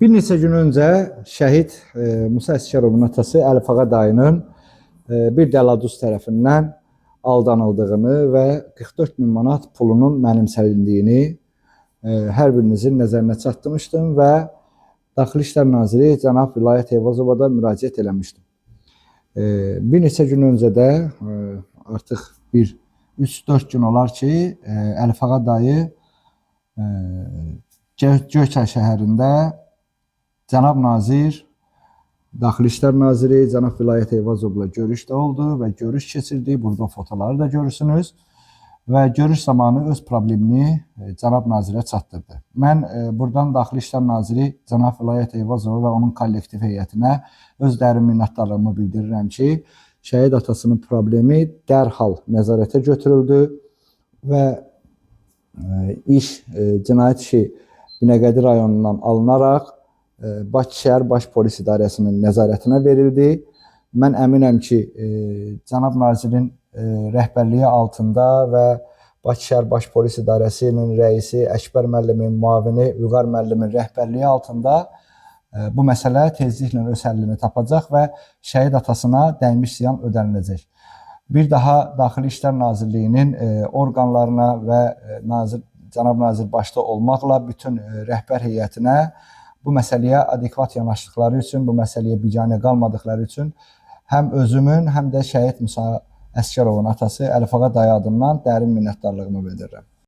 Bir neçə gün öncə şəhid Musa Əsgərovun atası Əlif Ağa dayının bir dələduz tərəfindən aldanıldığını və 44 min manat pulunun mənimsəlindiyini hər birinizin nəzərinə çatdırmışdım və Daxili İşlər Naziri cənab Vilayət Eyvazova da müraciət eləmişdim. Bir neçə gün öncə də artıq bir 3-4 gün olar ki, Əlif Ağa dayı Göyçay şəhərində cənab nazir, Daxili İşlər Naziri cənab Vilayət Eyvazovla görüş də oldu və görüş keçirdi. Burada fotoları da görürsünüz. Və görüş zamanı öz problemini cənab nazirə çatdırdı. Mən buradan Daxili İşlər Naziri cənab Vilayət Eyvazova və onun kollektiv heyətinə öz dərin minnətdarlığımı bildirirəm ki, şəhid atasının problemi dərhal nəzarətə götürüldü və iş cinayət işi Binəqədi rayonundan alınaraq Bakı şəhər Baş Polis İdarəsinin nəzarətinə verildi. Mən əminəm ki, cənab nazirin rəhbərliyi altında və Bakı şəhər Baş Polis İdarəsinin rəisi Əkbər müəllimin müavini Vüqar müəllimin rəhbərliyi altında bu məsələ tezliklə öz həllini tapacaq və şəhid atasına dəymiş ziyan ödəniləcək. Bir daha Daxili İşlər Nazirliyinin orqanlarına və nazir cənab nazir başda olmaqla bütün rəhbər heyətinə bu məsələyə adekvat yanaşdıqları üçün, bu məsələyə biganə qalmadıqları üçün həm özümün, həm də şəhid Musa Əsgərovun atası Əlif Ağa dayı adından dərin minnətdarlığımı bildirirəm.